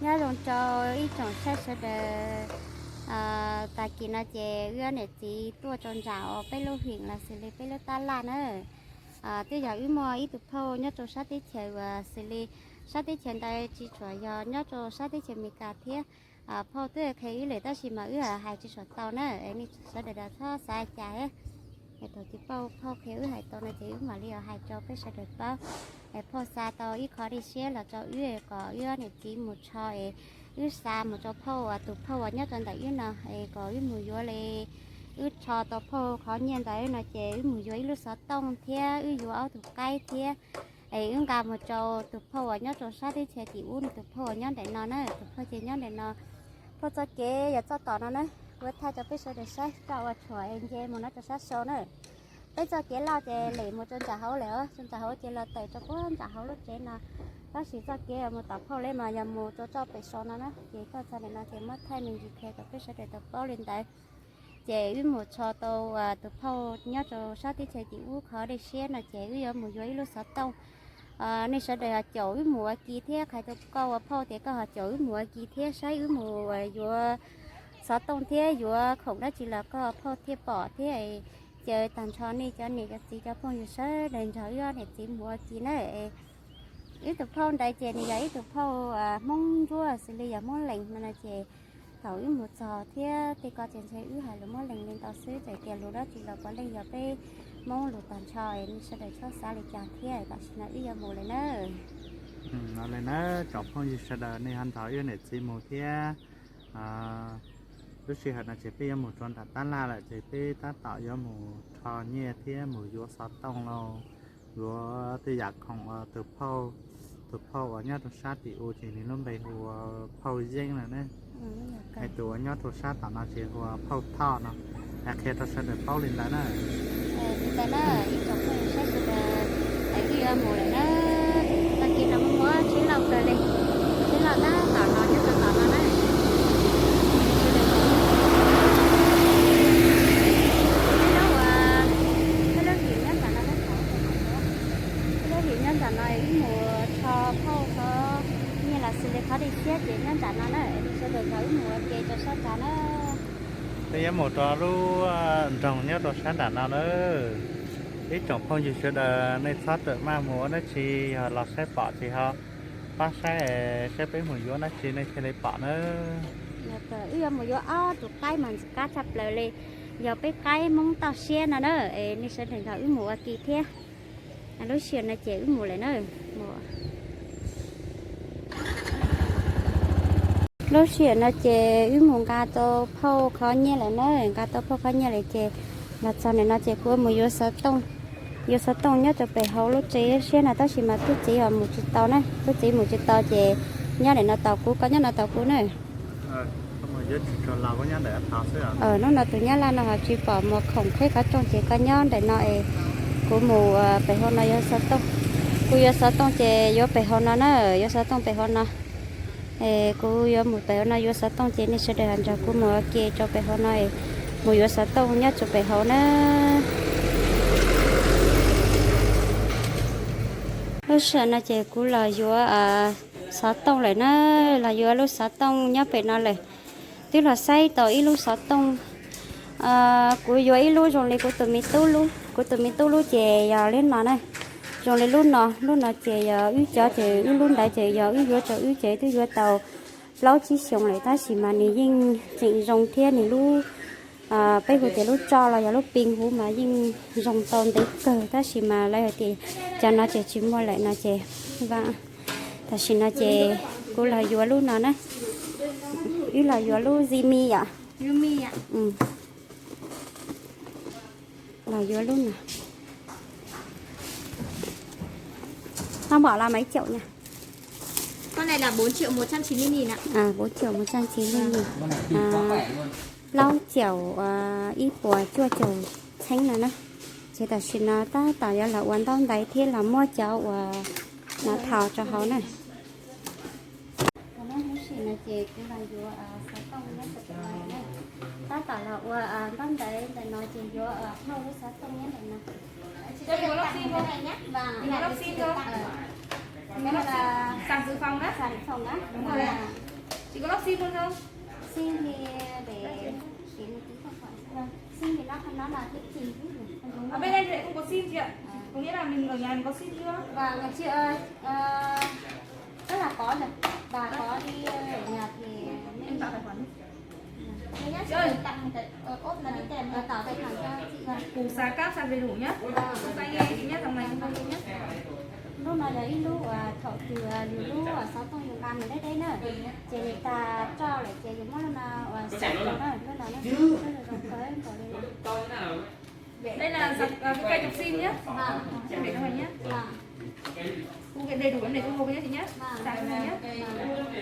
Nyob zoo rau ib tsoom saib sawv daws. Tag kis no ces wb ob niam txiv tuaj rau nram uas peb lub heem los xws li peb lub tab laj na. Twb yog wb muaj ib tug phauj nyob rau sab teb chaws uas xws li sab teb chaws ntawd tsis tsuas yog nyob rau sab teb chaws Amelikas thiab. Phauj twb qhia wb lawm tab sis mas wb hais tsis tshua tau na, nej sawv daws txhob xav cas. Thaum twg phauj qhia wb hais tau no ces wb mam li hais rau peb sawv daws paub. Phauj xa tau ib qho dej siab los rau wb kom wb ob niam txiv mus rho es wb xa mus rau phauj, tus phauj uas nyob rau ntawm wb no es kom wb mus yuav li. Wb rho tau phauj qhov nyiaj ntawd no ces wb mus yuav ib lub xov tooj thiab wb yuav ob tug qaib thiab. Es wb nqa mus rau tus phauj uas nyob rau sab teb chaws tim ub, tus phauj uas nyob ntawm no na, tus phauj ces nyob ntawm no. Phauj txoj kev yog txoj tom no na, kuv thaij rau peb sawv daws saib rau uas tshuam es nce mus no rau sab sau na. Peb txoj kev loj ces lem mus rau nram hauv lawm, rau nram hauv ces los tawm rau puag nram hauv lub tsev no. Tab sis txoj kev mus tom phauj li mas yog mus rau txoj pem sau no na, ces koj txog ntawm no ces muab thaij me ntsis qhia rau peb sawv daws tau paub li ntawd. Ces wb mus rho tau tus phauj nyob rau sab teb chaws tim ub qhov dej siab no ces wb yuav mus yuav ib lub xov tooj. Nej sawv daws ho caum wb mus ua ke thiab, qhia rau koj ua phauj tias koj ho caum wb mus ua ke thiab, saib wb mus yuav xov tooj thiab yuav khoom dab tsi los koj phauj thiaj pom thiab. Ces tag nrho nej cov niam cov txiv cov phooj ywg sawv daws nrog wb ob niam txiv mus ua ke na. Ib tug phauj ntawd ces nws yog ib tug phauj Hmoob Ntsuab xws li yog Hmoob Lees no no ces thaum wb mus txog thiab tej ko ces ntshe wb hais lus Hmoob Lees li ntau xwb, txawm tias lus dab tsi los puav leej yog peb Hmoob lus tag nrho, nej sawv daws txhob xav li cas thiab. Tam sim no wb yuav mus lawm na. No li na, tsoom phooj ywg sawv daws nej ho nrog wb niam txiv mus thiab. Lub sij hawm no ces peb yuav mus rau nram tab laj lawm ces peb tab tom yuav mus rho nyiaj thiab mus yuav xov tooj los yuav tej yam khoom uas tus phauj, tus phauj uas nyob rau sab tim u ces nws lub npe hu ua phauj Yeeb no ne. Es tus uas nyob rau sab tom no ces hu ua phauj Thoj no. Es qhia rau sawv daws paub li ntawd na. Li ntawd na, ib tsoom phooj ywg saib sawv daws, wb yuav mus lawm na. Tag kis no muaj muaj tsheb loj kawg li, tsheb loj tab tom los nyob rau tom no na. Peb lub, peb lub him nyob nram no, peb lub him nyob nram no wb mus rho phauj qhov nyiaj los xws li qhov dej siab ces nyob nram no na, es nej sawv daws nrog wb mus ua ke rau sab nrad na. Peb yuav mus rau lub nroog nyob rau sab nram no na. Ib tsoom phooj ywg sawv daws nej txhob rawm maj mus ua dab tsi, yog los saib pom ces ho pab saib, saib peb mus yuav dab tsi nej thiaj li pom na. Wb yuav mus yuav ob tug qaib mas ntxim qab tshaj plaws li, yog peb qaib Hmoob toj siab no na, es nej sawv daws nrog wb mus ua ke thiab. Lub sij hawm no ces wb mus lawm na. Lub sij hawm no ces wb mus nqa tau phauj qhov nyiaj lawm na, nqa tau phauj qhov nyiaj lawm ces los txog ntawm no ces kuv mus yuav xov tooj, yuav xov tooj nyob rau pem hauv lub tsev siab no tab sis mas tub txiv ho mus tsis tau na, tub txiv mus tsis tau ces nyob ntawm no tos kuv, koj nyob no tos kuv na. Hnub no tus nyab laj no ho tsis pom mus khoom qhib qhov rooj ces koj nyob ntawm no es kuv mus pem hauv no yuav xov tooj. Kuv yuav xov tooj ces yuav pem hauv no na, yuav xov tooj pem hauv no. Es kuv yuav mus pem hauv no yuav xov tooj ces nej sawv daws ho nrog kuv mus ua ke rau pem hauv no es mus yuav xov tooj nyob rau pem hauv na. Lub sij hawm no ces kuv los yuav xov tooj lawm na, los yuav lub xov tooj nyob pem no lawm. Twb los saib tau ib lub xov tooj. Kuv yuav ib lub zoo li kuv tus me tub lub, kuv tus me tub lub ces yog li no na. Zoo li lub no, lub no ces yog wb cov ces wb lub ntawd ces yog wb yuav rau wb ces twb yuav tau plaub tsib xyoos lawm tab sis mas nws yeej tseem zoo thiab nws lub, peb hu tias lub tsho los yog lub pin huv mas yeej zoo tau ntev kawg tab sis mas lawv hais tias cov no ces tsis muaj lawm no ces, tam sim no ces kuv los yuav lub no na. Wb los yuav lub Zimi yom. Los yuav lub no. Nó bảo là mấy triệu nhỉ? Con này là bốn triệu một trăm chín mươi nghìn ạ. À, bốn triệu một trăm chín mươi nghìn. À, plaub caum ib puas cuaj caum txheeb no na. Ces tam sim no tab tom yuav los ua ntaub ntawv thiab los muab cov uas no thau rau hauv na. Lub sij hawm no ces kuv los yuav xov tooj nyob rau pem no na. Tab tom los ua ntaub ntawv ntawm no ces yuav phauj lub xov tooj nyob ntawm no. Vâng, là được xin được tặng. Mình là sản dự phòng đó. Sản dự phòng đó. Đúng rồi ạ. Xin thì để, để một tí tài khoản. Vâng, xin thì nó nó là cái gì? Ở bên đây thì lại không có xin chị ạ. Có nghĩa là mình ở nhà mình có xin chưa? Vâng, ngày xưa, ờ, ờ, tức là có rồi. Bà có đi, ờ, ở nhà thì em tạo tài khoản đi. Chị ơi, tạo tài khoản cho chị. Vâng. Củ xà cáp sạch đầy đủ nhá. Vâng. Không tay nghe chị nhá, dòng này không tay nghe nhá. Lub no yog ib lub uas thaum twg yus lub uas xov tooj yus nqa mus deb deb na, ces nws tas roj lawm ces yus muab lub no uas xov tooj na, lub no na, lub no zoo kawg nkaus li no. Đây là sạc, ờ, cái cây trục sim nhá. Vâng. Em để cho mày nhá. Vâng. Phụ kiện đầy đủ em để trong hộp nhá chị nhá. Vâng. Sạc cho mày nhá. Vâng.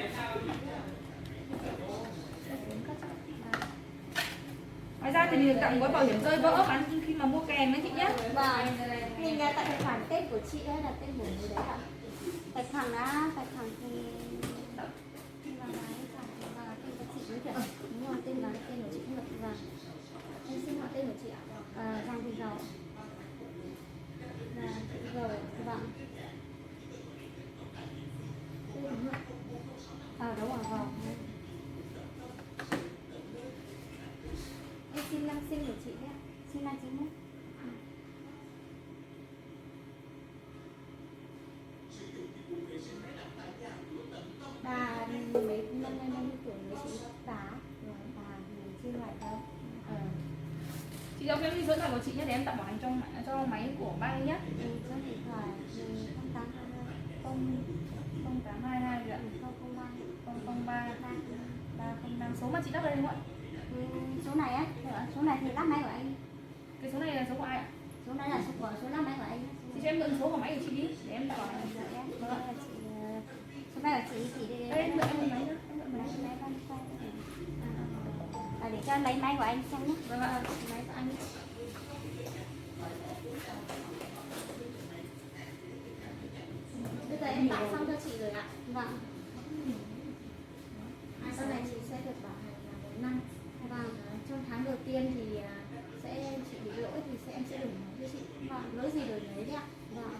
Ngoài ra thì mình được tặng gói bảo hiểm rơi vỡ bắn khi mà mua kèm đấy chị nhé. Vâng. Mình là tạo tài khoản tên của chị hay là tên của người đấy ạ? Tài khoản á, tài khoản thì, nhưng mà là cái khoản thì là tên của chị với cả, đúng rồi, tên là tên của chị cũng được. Vâng. Em xin hỏi tên của chị ạ. Ờ, Giang Thị Dầu. Giang Thị Dầu. Vâng. Ờ, đúng rồi, vâng. Em xin năm sinh của chị nhé. Sinh năm chín mốt. Bà mấy, năm nay bao nhiêu tuổi mấy chị? Bà, bà thì chưa hỏi đâu. Ờ. Chị cho em số điện thoại của chị nhé, để em tạo bảo hành cho, cho máy của bác nhé. Ừ, số điện thoại thì không tám hai hai. Không, không tám hai hai ạ. Ừ, không không ba. Không không ba. Ba. Ba không năm. Số mà chị lắp đây đúng không ạ? Ừ, số này á. Dạ. Số này thì lắp máy của anh. Cái số này là số của ai ạ? Số này là số của, số lắp máy của anh á. Chị cho em mượn số của máy của chị đi, để em tạo bảo hành. Dạ, em, ờ, chị, ờ, số máy của chị, chị đi. Đây, em mượn, em mượn máy nhá. Em mượn máy. Máy, máy, máy, máy. À, để cho em lấy máy của anh xem nhé. Vâng ạ, máy của anh. Bây giờ em tạo xong cho chị rồi ạ. Vâng. À, sau này chị sẽ được bảo hành là một năm. Vâng. À, trong tháng đầu tiên thì, à, sẽ chị bị lỗi thì sẽ, em sẽ đổi mới cho chị. Vâng. Lỗi gì đổi nấy đi ạ. Vâng.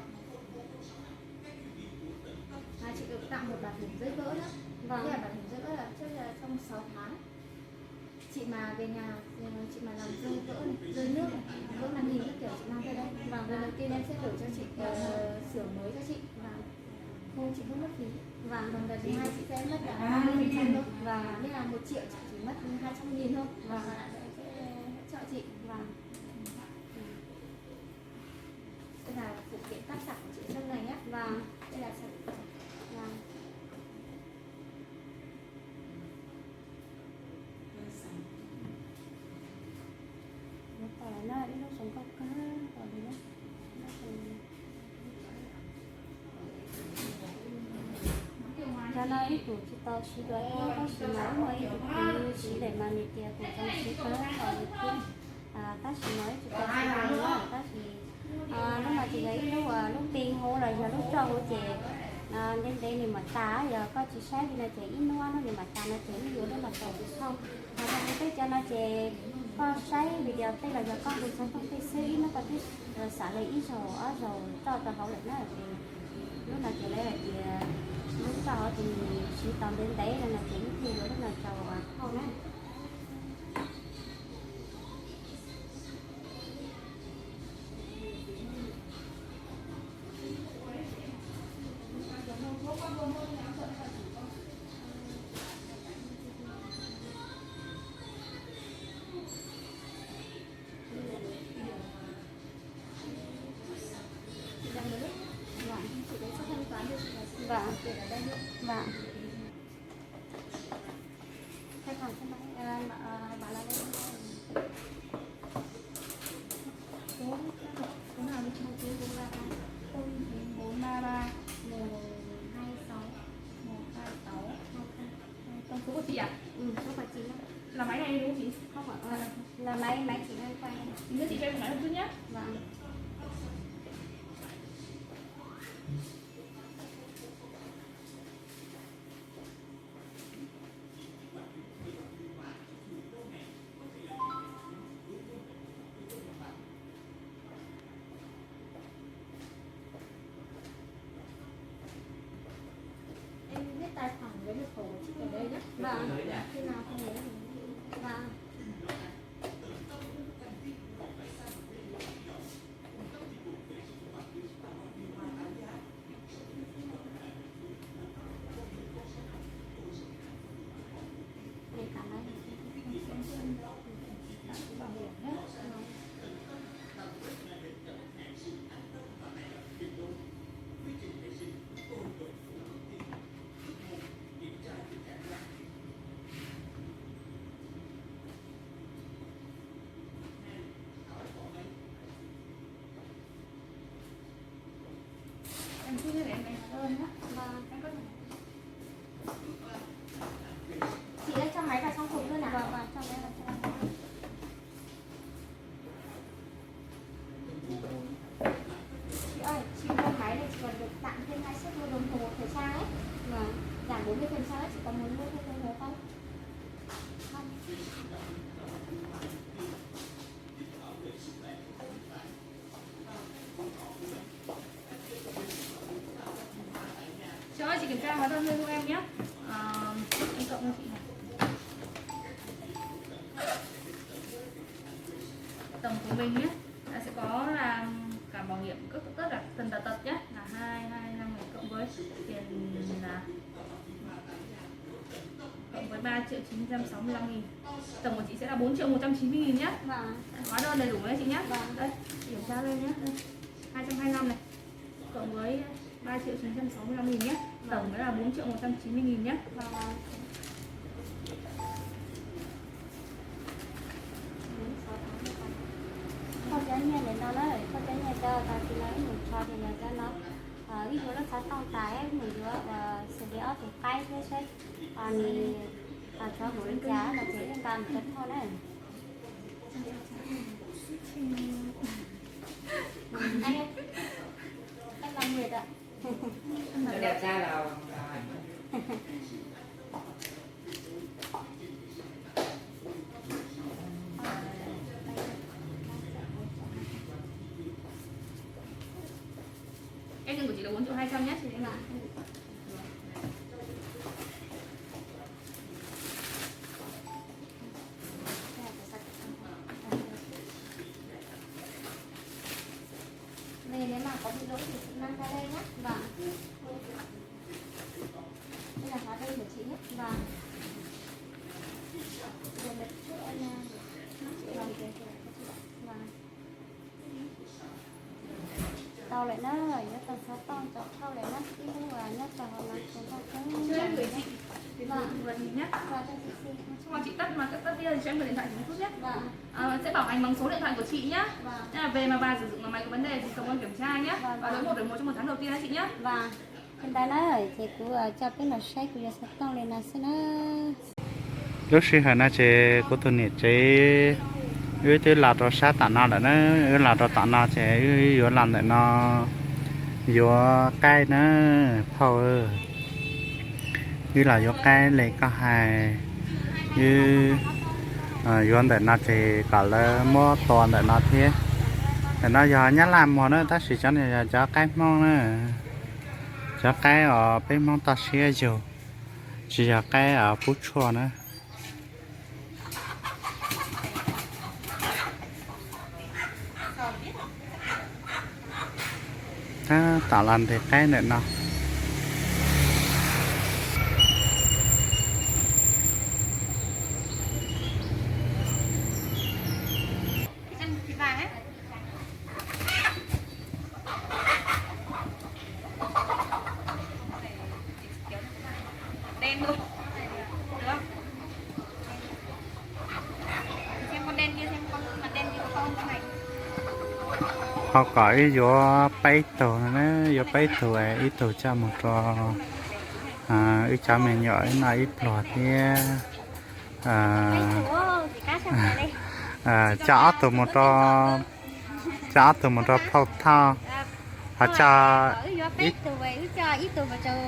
À, chị được tặng một bảo hiểm rơi vỡ nữa. Vâng. Thế là bảo hiểm rơi vỡ là trước là trong sáu tháng. Chị mà về nhà, ừ, chị mà làm rơi vỡ này, rơi nước này, vỡ màn hình các kiểu chị mang ra đây. Vâng. Lần đầu tiên em sẽ đổi cho chị, ờ, sửa mới cho chị. Vâng. Không, chị không mất phí. Vâng. Còn đợt thứ hai chị sẽ mất là năm mươi phần trăm thôi. Vâng. Nghĩa là một triệu chị chỉ mất hai trăm nghìn thôi. Vâng. Còn lại em sẽ hỗ trợ chị. Vâng. Đây là phụ kiện cắt sạc của chị Xuân này nhé. Vâng. Đây là sản phẩm. Vâng. Ua tau lawm na, ib lub zoo nkauj kawg nkaus li na. Cov no ib tug tsis tau siv dua thiab, tab sis mas ib muaj ib tug kwv siv lawm mas nws tias kuv tau siv kawg nkaus li thiab. Tab sis mas ib tsis tau siv dua li na, tab sis lub no ces yog ib lub, lub pin huv los yog lub roj huv ces ntev ntev nws mam tas, yog koj tsis saib li no ces ib hnub ob hnub nws mam tas no ces wb yuav lub no rau tus thauj. Ho yog li peb cov no ces koj saib video tej los yog koj hu xov tooj tej xwb, ib hnub koj twb xav li ib zaug ob zaug roj rau hauv lawm na. Ces lub no ces lawv hais tias lub roj ces nws siv tau ntev ntev no no ces wb thiaj yuav lub no rau thauj na. Chị làm được đấy. Vâng, chị đấy sẽ thanh toán cho chị là chị. Vâng. Tiền ở đây luôn. Vâng. Tài khoản cho bạn, à, bạn, à, bạn là đây. Số, số nào đi? Số là không chín bốn ba ba, không chín bốn ba ba, một hai sáu, một hai sáu, hai không. Trong số của chị à? Ừ, số của chị đó. Là máy này đúng không chị? Không ạ, ờ, là máy, máy chị đang quay. Chị cho chị cho em một máy một chút nhé. Vâng. Em viết tài khoản với mật khẩu của chị vào đây nhé. Vâng, khi nào không nhớ thì vâng. Để cả máy. Em cứ thế để em đánh hóa đơn nhá. Vâng. Em có thể Chị ơi, cho máy vào trong hộp luôn ạ. Vâng, vâng, cho máy vào trong. Chị ơi, chị mua máy này chị còn được tặng thêm hai chiếc đua đồng hồ thời trang ấy. Vâng. Giảm bốn mươi phần trăm ấy, chị có muốn mua thêm đồng hồ không? Không. Cho chị kiểm tra hóa đơn luôn cho em nhé. Ờ, em cộng cho chị này. Tổng của mình nhé, là sẽ có là cả bảo hiểm, tất, tất cả tần tật tật nhé, là hai hai năm này, cộng với tiền là cộng với ba triệu chín trăm sáu mươi lăm nghìn. Tổng của chị sẽ là bốn triệu một trăm chín mươi nghìn nhé. Vâng. Hóa đơn đầy đủ nhé chị nhé. Vâng. Đây, chị kiểm tra lên nhé. Đây, hai trăm hai mươi lăm này. Cộng với ba triệu chín trăm sáu mươi lăm nghìn nhé. Tổng đó là bốn triệu một trăm chín mươi nghìn nhé. Vâng. Koj cov nyiaj ntawm no na, koj cov nyiaj cov tas tsis los wb mus tso ces yog cov no, wb yuav lub xov tooj tas wb mus yuav xws li ob tug qaib thiab seb nws tshuav mus li cas no ces wb nqa mus rau thauj na. Ej, ej, Long Nguyệt ạ. Cái chân của chị là bốn triệu hai trăm nhé chị. Vâng. Này, nếu mà có bị lỗi thì chị mang ra đây nhé. Vâng. Đây là hóa đơn của chị nhé. Vâng. Rồi một chút em, à, chị làm cái Vâng. Tau lawm na, yuav tau xov tooj tso thauj lawm na, ib hnub nyob tau hauv no tso thauj kheev. Vâng. Vâng, cho chị xin. Xong rồi chị tắt, mà tắt, tắt đi, cho em mượn điện thoại chị một chút nhé. Vâng. Ờ, sẽ bảo hành bằng số điện thoại của chị nhé. Vâng. Thế là về mà bà sử dụng mà máy có vấn đề thì tổng em kiểm tra nhé. Vâng, và vâng. Lỗi một, lỗi một trong một tháng đầu tiên đó chị nhé. Vâng. Ntawd na, ces kuv coj peb los saib kuv yuav xov tooj li no xwb na. Lub sij hawm no ces kuv tus niam tsev wb twb los rau sab tom no lawm na, wb los rau tom no ces wb yuav los ntawm no yuav qaib na, phauj. Wb los yuav qaib li koj hais, wb yuav ntawm no ces kom lawv muab tua ntawm no thiab. Ntawm no yog nyab laj muag na, tab sis cov no yog cov qaib hmoob na. Cov qaib os peb hmoob toj siab yug, tsis yog qaib os pub tshuaj na. Tab tom los ntes qaib ntawm no. Đen luôn. Được không? Xem con đen kia xem con, con đen kia có con này. Ho kom wb yuav peb tug na, yuav peb tug, ib tug coj mus rau wb cov me nyuam wb noj ib pluag thiab. Coj ob tug mus rau, coj ob tug mus rau phauj thauj. Ho coj ib tug, wb coj ib tug mus rau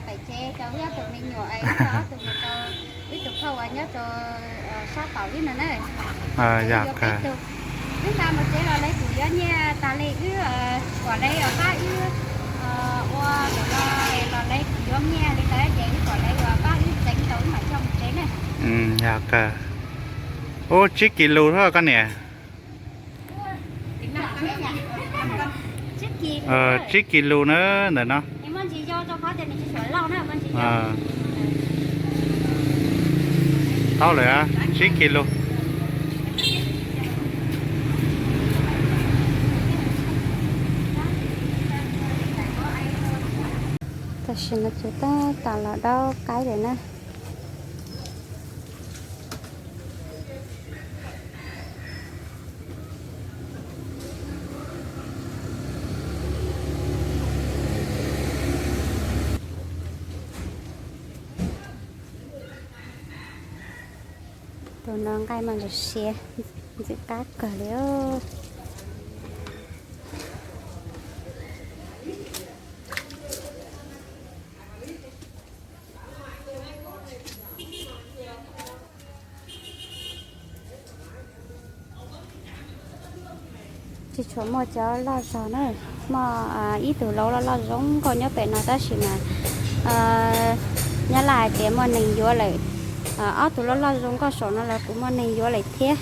pem tsev rau wb ob tug me nyuam, wb coj ob tug mus rau wb tus phauj uas nyob rau sab tom wb no na. Yog kawg. Wb nqa mus tsev los lawv kuj yuav nyiaj tas li, wb kom lawv pab wb ua lawm los lawv kuj yuav nyiaj li ntawd ces wb kom lawv pab wb txeev rau wb mam coj mus tsev Yog kawg. Ub, tsib kis lus thiab koj niam. Tsib kis lus na ntawm no. Tau lawm, tsib kis lus. Tam sim no ces tab tom los daub qaib lawm na. Tus no nqaij mas ntxim siav, ntxim qab kawg li. Tsis tshua muaj cov loj zog na, muaj ib tug laub loj loj zoo nkauj nyob pem no tab sis mas nyab laj hais tias muaj neeg yuav lawm. Ob tug loj loj zoo nkauj saum no los kuj muaj neeg yuav lawm thiab.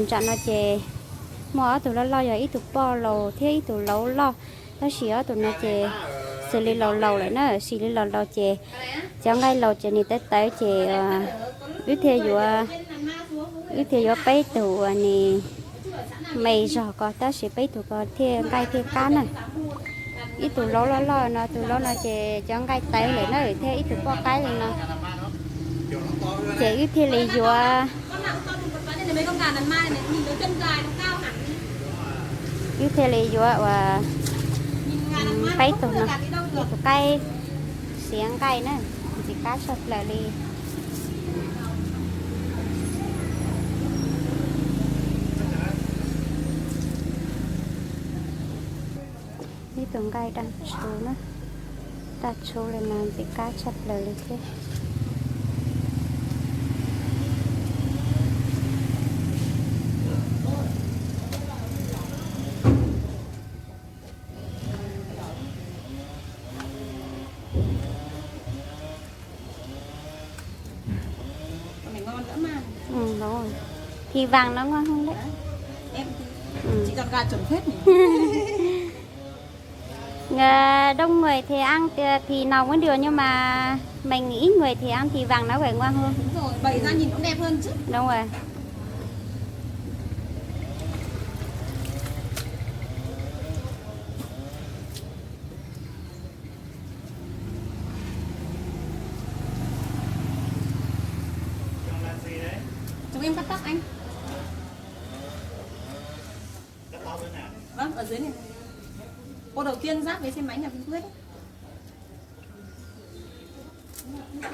Nram no ces muaj ob tug loj loj yog ib tug poj laus thiab ib tug laub loj, tab sis ob tug no ces xws li laus laus lawm na, xws li laus laus ces cov nqaij laus ces nws tawv tawv ces wb thiaj yuav, wb thiaj yuav peb tug uas nws me zog ko tab sis peb tug ko thiaj nqaij thiaj qab na. Ib tug laub loj loj no, tus laub no ces cov nqaij tawv lawm na thiab ib tug poj qaib li no. Ces wb thiaj li yuav, wb thiaj li yuav uas peb tug no, ib tug qaib xiav nqaij na, ntxim qab tshaj plaws li. Ib tug nqaij daj tshuv na, daj tshuv li mas ntxim qab tshaj plaws li thiab. Thịt vàng nó ngon hơn đấy. Đông người thì ăn ti-, thịt nâu cũng được nhưng mà mình ít người thì ăn thịt vàng nó phải ngon hơn. Đúng rồi. Chúng em cắt tóc anh. Vâng, ở dưới này. Cô đầu tiên ráp với xe máy nhà Vinh Quyết ấy. Tab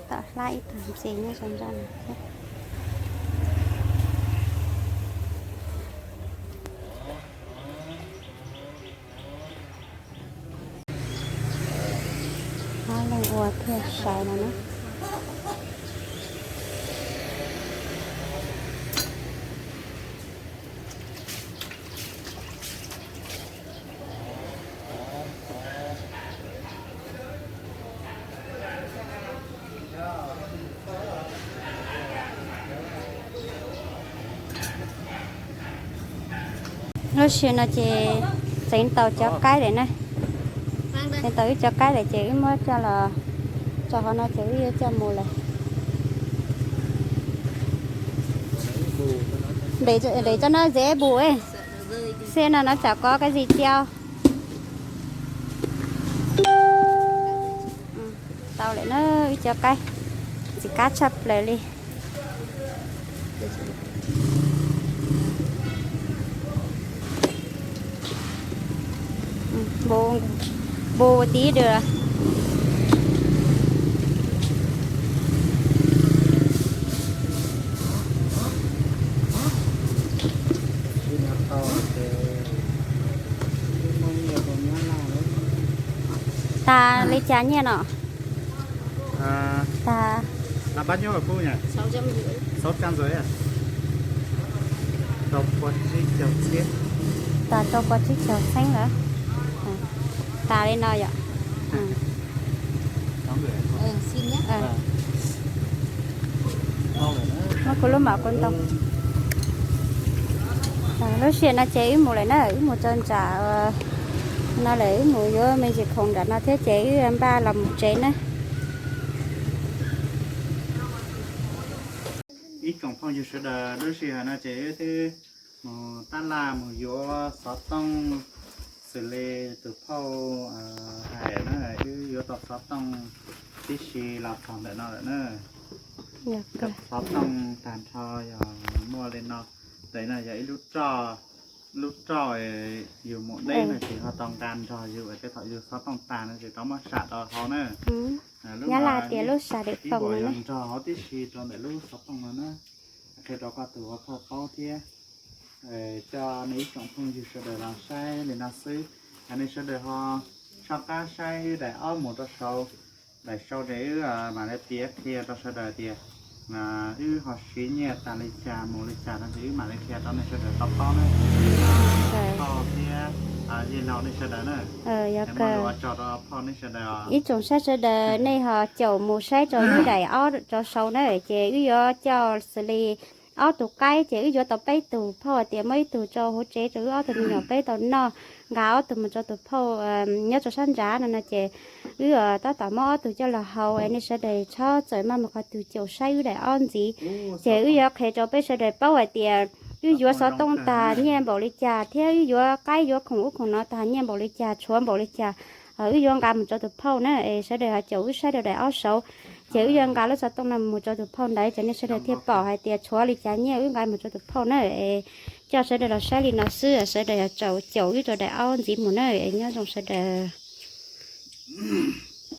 tom hlab ib tug ntxi nyob sab nrad no thiab. Ob leeg ua thiaj sawv no na. Lub sij hawm no ces txeev tau cov qaib lawm na. Txeev tau wb cov qaib lawm ces wb muab coj los tso qhov no ces wb yuav coj mus lawm. Để cho nó dễ bù ấy. Xem là nó chả có cái gì treo. Tau lawm na, wb cov qaib ntxim qab tshaj plaws li. Bù, bù tí được. Tas li cas nyiaj no? Tag, tag bao nhiêu hả cô nhỉ? Sáu trăm rưỡi à? Rau pua tsib caug txhiab. Tas rau pua tsib caug txheeb lawm. Tas li no yom. Muab kuv lub mom kuv ntoo. Lub sij hawm no ces wb mus lawm na, wb mus txog nram no lawm, wb mus yuav me ntsis khoom nram no thiab ces wb npaj los mus tsev na. Ib tsoom phooj ywg sawv daws, lub sij hawm no ces wb twb mus tab laj mus yuav xov tooj xws li tus phauj hais na, wb yuav tau xov tooj tib si los txog ntawm no lawm na. Xov tooj tag nrho yog muaj li no. Ntawm no yog ib lub roj, lub roj yus mus deb no ces ho tau nqa nrog yus, tej thaum yus xov tooj tag no ces rov muab sam rau hauv na. Nyab laj tias lub sam de foos no yog nrog hauv tib si rau ntawm lub xov tooj no na. Qhia rau koj tus ua phauj paub thiab. Coj nej ib tsoom phooj ywg sawv daws los saib li no xwb. Nej sawv daws ho soj qab saib wb daim ob mus rau saud. Daim sau ces wb mam li piav qhia rau sawv daws tias wb ho siv nyiaj tas li cas mus li cas no ces wb mam li qhia rau nej sawv daws tau paub na. Phauj thiab yij laug nej sawv daws na. Yog ua tsaug rau phauj nej sawv daws. Ib tsoom saib sawv daws nej ho caum mus saib rau wb daim ob rau saud na, ces wb yuav coj xws li ob tug qaib ces wb yuav tau peb tug, phauj hais tias muab ib tug rau hauv tsev rau wb ob tug me nyuam peb tau noj, nqa ob tug mus rau tus phauj nyob rau sab nrad no no ces wb tab tom muab ob tug coj los hau es nej sawv daws txhob txawm maj mus qhov twg caum saib wb daim ob ntxiv. Ces wb yuav qhia rau peb sawv daws paub hais tias wb yuav xov tooj tag nyiaj npaum li cas thiab wb yuav qaib yuav khoom ub khoom no tag nyiaj npaum li cas, tshuav npaum li cas, wb yuav nqa mus rau tus phauj na es sawv daws ho caum wb saib rau daim ob saud. Ces wb yuav nqa lub xov tooj no mus rau tus phauj ntawd ces nej sawv daws thiaj pom hais tias tshuav li cas nyiaj wb nqa mus rau tus phauj na. Coj sawv daws los saib li no xwb, sawv daws ho caum wb rau daim ob ntxiv mus na, nyob zoo sawv daws.